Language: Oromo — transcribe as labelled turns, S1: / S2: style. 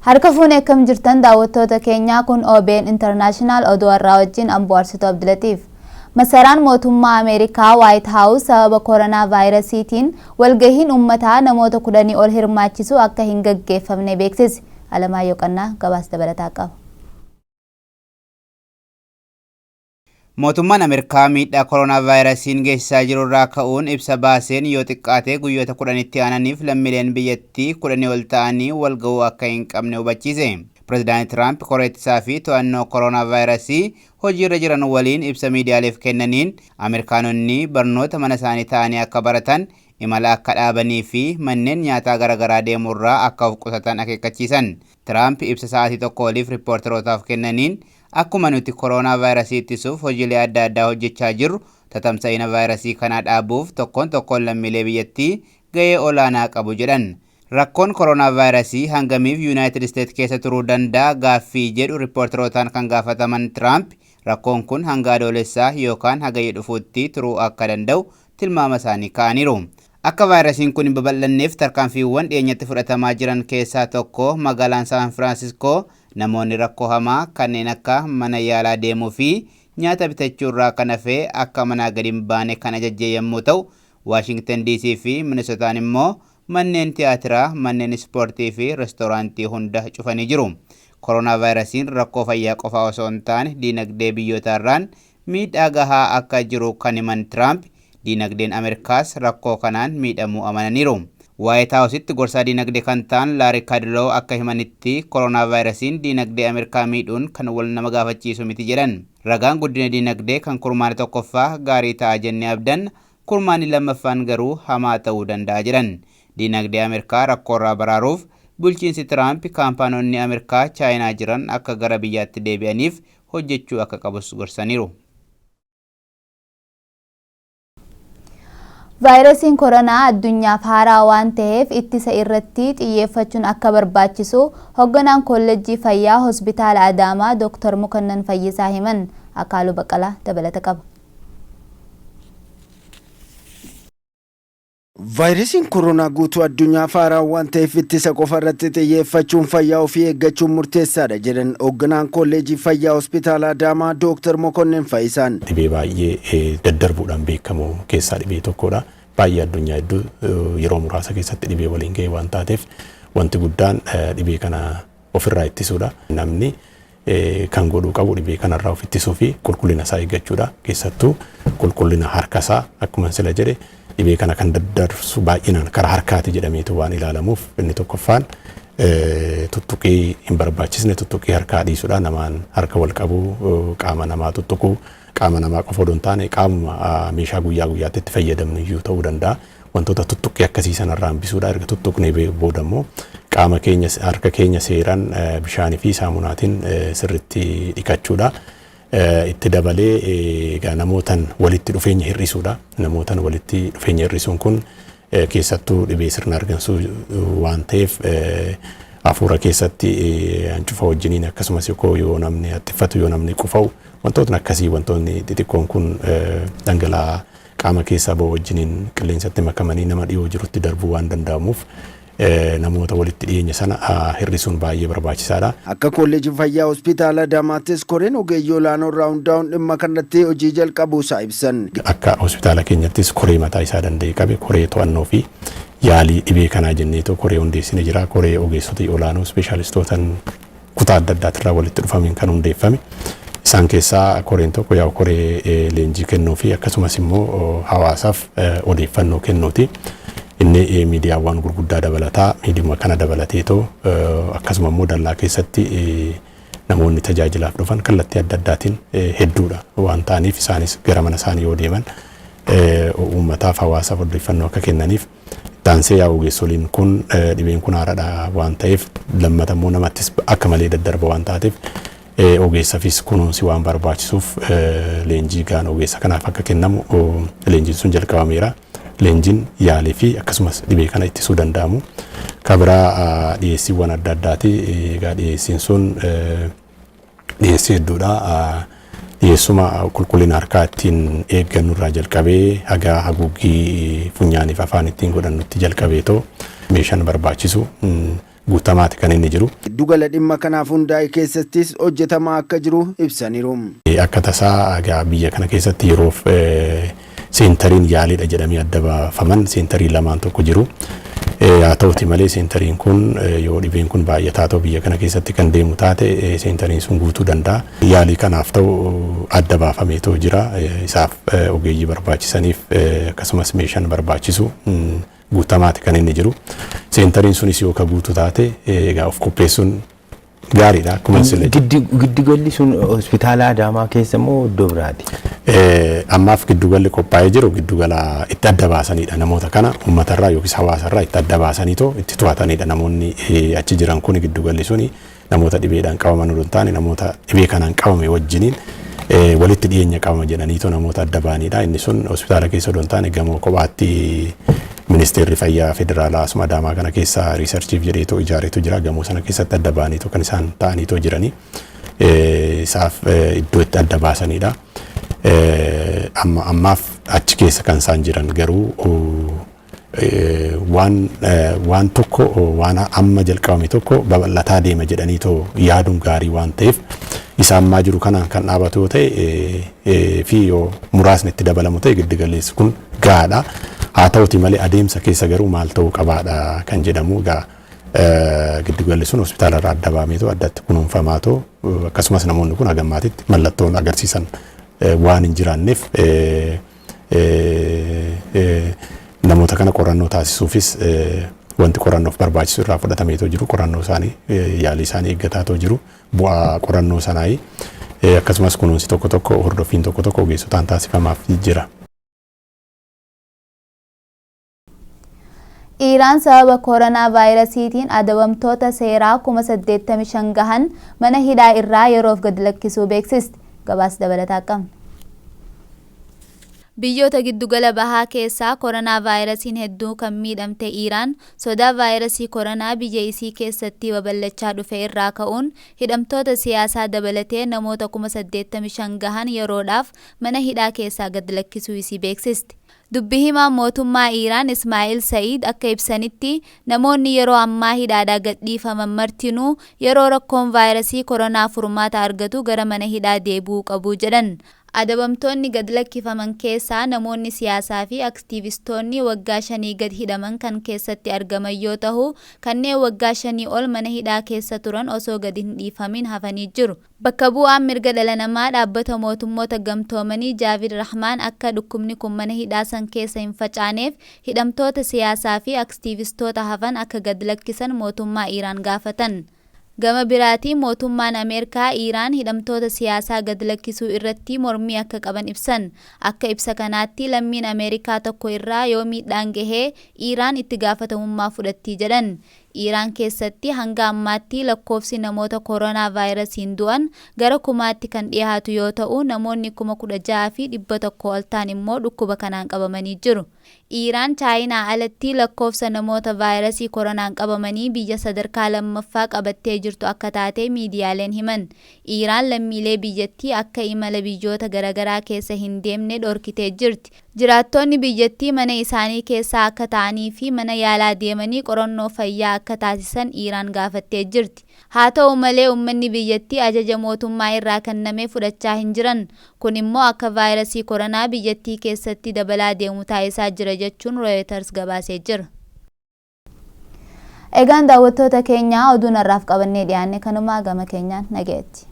S1: Harka fuunee akkam jirtan daawwattoota keenyaa kun OBN International oduu har'aa wajjin Amboo Arsituu Abdulatiif. Masaraan mootummaa Ameerikaa Waayit Haawus sababa koronaa vaayirasiitiin walgahiin uummataa namoota 10 ol hirmaachisu akka hin gaggeeffamne beeksise. Alamaayyoo Qannaa gabaasa dabalataa qaba.
S2: Mootummaan Ameerikaa miidhaa koronaavaayirasiin geessisaa jiru irraa ka'uun ibsa baaseen yoo xiqqaate guyyoota 10 itti aananiif lammiileen biyyattii 10 ol ta'anii wal ga'uu akka hin qabne hubachiise. Pirezidaanti Tiraamp koree ittisaa fi to'annoo koronaavaayirasii hojiirra jiran waliin ibsa miidiyaaleef kennaniin Ameerikaanonni barnoota mana isaanii ta'anii akka baratan, imala akka dhaabanii fi manneen nyaataa garagaraa deemurraa akka of qusatan akeekkachiisan. Tiraamp ibsa sa'aatii tokko oliif rippoortarootaaf kennaniin Akkuma nuti koroonaavaayirasii ittisuuf hojiilee adda addaa hojjechaa jirru, tatamsa'ina vaayirasii kanaa dhaabuuf tokkoon tokkoon lammiilee biyyattii gahee olaanaa qabu jedhan. Rakkoon koroonaavaayirasii hangamiif Yunaayitid Isteet keessa turuu danda'a gaaffii jedhu rippoortarootaan kan gaafataman Tiraamp, rakkoon kun hanga Adoolessaa yookaan Hagayya dhufuutti turuu akka danda'u tilmaama isaanii kaa'aniiru. Akka vaayirasiin kun hin babal'anneef tarkaanfiiwwan dhiyeenyatti fudhatamaa jiran keessaa tokko magaalaan Saan Firaansiskoo Namoonni rakkoo hamaa kanneen akka mana yaalaa deemuu fi nyaata bitachuu irraa kan hafe akka manaa gad hin baane kan ajajje yommuu ta'u, Waashingtan DC fi Minisotaan immoo manneen tiyaatiraa, manneen ispoortii fi restooraantii hunda cufanii jiru. Koronaavaayirasiin rakkoo fayyaa qofaa osoo hin taane diinagdee biyyootaarraan miidhaa gahaa akka jiru kan himan Tiraamp, diinagdeen Ameerikaas rakkoo kanaan miidhamuu amananiiru. Waayit Haawusitti gorsaa diinagdee kan ta'an Laarii Kaadloow akka himanitti, koronaavaayirasiin diinagdee Ameerikaa miidhuun kan wal nama gaafachiisu miti jedhan. Ragaan guddina diinagdee kan kurmaana tokkoffaa gaarii ta'a jennee abdanna, kurmaanni lammaffaan garuu hamaa ta'uu danda'a jedhan. Diinagdee Ameerikaa rakkoorraa baraaruuf bulchiinsi Tiraamp kaampaanonni Ameerikaa Chaayinaa jiran akka gara biyyaatti deebi'aniif hojjechuu akka qabus gorsaniiru.
S1: Vaayirasiin koronaa addunyaaf haaraa waan taheef ittisa irratti xiyyeeffachuun akka barbaachisu hogganaan Koollejjii Fayyaa Hospitaala Adaamaa Dooktar Mokonnon Fayyisaa himan. Akaaluu Baqqalaa dabalata qaba.
S3: Vaayirasiin koronaa guutuu addunyaaf haaraa waan ta'eef ittisa qofa irratti xiyyeeffachuun fayyaa ofii eeggachuun murteessaadha jedhan hoogganaan Kolleejii Fayyaa Hospitaala Adaamaa Dooktar Mokonnin Fayyisaan.
S4: Dhibee baay'ee daddarbuudhaan beekamu keessaa dhibee tokkodha. Baay'ee addunyaa hedduu yeroo muraasa keessatti dhibee waliin ga'e waan taateef wanti guddaan dhibee kana ofirraa ittisuudha. Namni kan godhuu qabu dhibee kanarraa of ittisuu fi qulqullina isaa eeggachuudha. Keessattuu qulqullina harka isaa akkuma sila jedhe dhibee kana kan daddarsu baay'inaan karaa harkaati jedhameetu waan ilaalamuuf inni tokkoffaan tuttuqii hin barbaachisne tuttuqii harkaa dhiisuudha. Namaan harka wal qabuu, qaama namaa tuttuquu, qaama namaa qofa odoo hin taane qaamuma meeshaa guyyaa guyyaatti itti fayyadamnu iyyuu ta'uu danda'a. Wantoota tuttuqqii akkasii sanarraa hambisuudha. Erga tuttuqnee booda immoo qaama keenya harka keenya seeraan bishaanii fi saamunaatiin sirriitti dhiqachuudha. Itti dabalee egaa namootan walitti dhufeenya hir'isuudha. Namootan walitti dhufeenya hir'isuun kun keessattuu dhibee sirna hargansuu waan ta'eef hafuura keessatti hancufa wajjiniin akkasumas yoo namni haxxiffatu yoo namni qufa'u wantootni akkasii wantoonni xixiqqoon kun dhangala'aa qaama keessaa ba'u wajjiniin qilleensatti makamanii nama dhiyoo jirutti darbuu waan danda'amuuf namoota walitti dhiyeenya sana hir'isuun baay'ee barbaachisaadha.
S3: Akka Kolleejii Fayyaa Hospitaala Adaamaattis koreen ogeeyyii olaanoo irraa hundaa'uun dhimma kanarratti hojii jalqabuu isaa ibsan.
S4: Akka hospitaala keenyattis koree mataa isaa danda'e qabe koree to'annoo fi yaalii dhibee kanaa jenneetoo koree hundeessine jira. Koree ogeessota olaanoo ispeeshaalistootan kutaa adda addaatirraa walitti dhufameen kan hundeeffame. Isaan keessaa koreen tokko yaa'u koree leenjii kennuu fi akkasumas immoo hawaasaaf odeeffannoo kennuuti. Inni miidiyaawwan gurguddaa dabalataa miidiyuma kana dabalateetoo akkasuma immoo dallaa keessatti namoonni tajaajilaaf dhufan kallattii adda addaatiin hedduudha waan ta'aniif isaanis gara mana isaanii yoo deeman uummataaf hawaasaaf odeeffannoo akka kennaniif Itti aansee yaa ogeessoliin kun dhibeen kun haaraadha waan ta'eef lammata immoo namattis akka malee daddarba waan taateef ogeessafis kunuunsi waan barbaachisuuf leenjii gaan ogeessa kanaaf akka kennamu leenjiin sun jalqabameera. Leenjiin yaalii fi akkasumas dhibee kana ittisuu danda'amu. Kan biraa dhiyeessiiwwan adda addaati. Egaa dhiyeessiin sun dhiyeessii hedduudha. Dhiyeessuma qulqullina harkaa ittiin eeggannu irraa jalqabee haga haguuggii funyaaniif afaan ittiin godhannutti jalqabeetoo meeshaan barbaachisu guutamaati kan inni jiru.
S3: Giddugala dhimma kanaaf hundaa'e keessattis hojjetamaa akka jiru ibsaniiru.
S4: Akka tasaa egaa biyya kana keessatti yeroof seentariin yaaliidha jedhamee adda baafaman seentarii lamaan tokko jiru. Haa ta'uti malee seentariin kun yoo dhibeen kun baay'ataa ta'u biyya kana keessatti kan deemu taate seentariin sun guutuu danda'a. Yaalii kanaaf ta'u adda baafameetoo jira. Isaaf ogeeyyii barbaachisaniif akkasumas meeshaan barbaachisu guutamaati kan inni jiru. Seentariin sunis yoo ka guutu taate egaa of qopheessuun gaariidha. Akkuma sila
S5: Giddugalli sun hospitaala Adaamaa keessa moo iddoo biraati?
S4: Ammaaf giddugalli qophaa'ee jiru giddugala itti adda baasanidha. Namoota kana uummatarraa yookiis hawaasarraa itti adda baasaniitoo itti to'atanidha. Namoonni achi jiran kun giddugalli suni namoota dhibeedhaan qabaman odoo hin taane namoota dhibee kanaan qabame wajjiniin walitti dhiyeenya qabama jedhaniitoo namoota adda ba'anidha. Inni sun hospitaala keessa odoo hin taane gamoo kophaatti ministeerri fayyaa federaalaa asuma Adaamaa kana keessa researchiif jedheetoo ijaareetu jira. Gamoo sana keessatti adda ba'aniitoo kan isaan ta'aniitoo jiranii. Isaaf iddoo itti adda baasanidha. Amma ammaaf achi keessa kan isaan jiran garuu waan tokko waan amma jalqabame tokko babal'ataa deema jedhaniitoo yaaduun gaarii waan ta'eef isa ammaa jiru kanaan kan dhaabatu yoo ta'e fi yoo muraasni itti dabalamu ta'e giddugaleessi kun gahaadha. Haa ta'uti malee adeemsa keessa garuu maal ta'uu qabaadha kan jedhamu egaa giddugalli sun hospitaala irraa adda baameetoo addatti kunuunfamaatoo akkasumas namoonni kun hagammaatitti mallattoon agarsiisan waan hin jiraanneef namoota kana qorannoo taasisuufis wanti qorannoof barbaachisu irraa fudhatameetoo jiru, qorannoo isaanii yaalii isaanii eeggataatoo jiru bu'aa qorannoo sanaayi, akkasumas kunuunsi tokko tokko hordoffiin tokko tokko ogeessotaan taasifamaaf jira.
S1: Iiraan sababa koronaa vaayirasiitiin adabamtoota seeraa 85,000 gahan mana hidhaa irraa yeroof gad lakkisuu beeksisti. Gabaasa dabalataa qabna. Biyyoota giddugala bahaa keessaa koronaa vaayirasiin hedduu kan miidhamte Iiraan sodaa vaayirasii koronaa biyya isii keessatti babal'achaa dhufe irraa ka'uun hidhamtoota siyaasaa dabalatee namoota 85,000 gahan yeroodhaaf mana hidhaa keessaa gad lakkisuu isii beeksisti. Dubbi himaan mootummaa Iiraan Ismaa'il Sa'iid akka ibsanitti namoonni yeroo ammaa hidhaadhaa gadhiifaman martinuu yeroo rakkoon vaayirasii koronaa furmaata argatu gara mana hidhaa deebi'uu qabu jedhan. Adabamtoonni gad lakkifaman keessaa namoonni siyaasaa fi aktiivistoonni waggaa 5 gad hidhaman kan keessatti argaman yoo ta'u, kanneen waggaa 5 ol mana hidhaa keessa turan osoo gad hin dhiifamin hafanii jiru. Bakka bu'aan mirga dhala namaa dhaabbata mootummoota gamtoomanii Jaavid Rahmaan akka dhukkubni kun mana hidhaa san keessa hin facaaneef hidhamtoota siyaasaa fi aktiivistoota hafan akka gad lakkisan mootummaa Iiraan gaafatan. Gama biraatiin mootummaan Ameerikaa Iiraan hidhamtoota siyaasaa gad lakkisuu irratti mormii akka qaban ibsan. Akka ibsa kanaatti lammiin Ameerikaa tokko irraa yoo miidhaan gahee Iiraan itti gaafatamummaa fudhatti jedhan. Iiraan keessatti hanga ammaatti lakkoofsi namoota koronaa vaayirasiin du'an gara kumaatti kan dhiyaatu yoo ta'u, namoonni 16,100 ol ta'an immoo dhukkuba kanaan qabamanii jiru. Iiraan Chaayinaa alatti lakkoofsa namoota vaayirasii koronaan qabamanii biyya sadarkaa lammaffaa qabattee jirtu akka taate miidiyaaleen himan. Iiraan lammiilee biyyattii akka imala biyyoota garaagaraa keessa hin deemne dhorkitee jirti. Jiraattonni biyyattii mana isaanii keessaa akka ta'anii fi mana yaalaa deemanii qorannoo fayyaa akka taasisan Iiraan gaafattee jirti. Haa ta'u malee uummanni biyyattii ajaja mootummaa irraa kenname fudhachaa hin jiran. Kun immoo akka vaayirasii koronaa biyyattii keessatti dabalaa deemu taasisaa jira jechuun Reuters gabaasee jira. Egaan daawwattoota keenyaa oduun har'aaf qabannee dhiyaanne kanumaa, gama keenyaan nagayetti.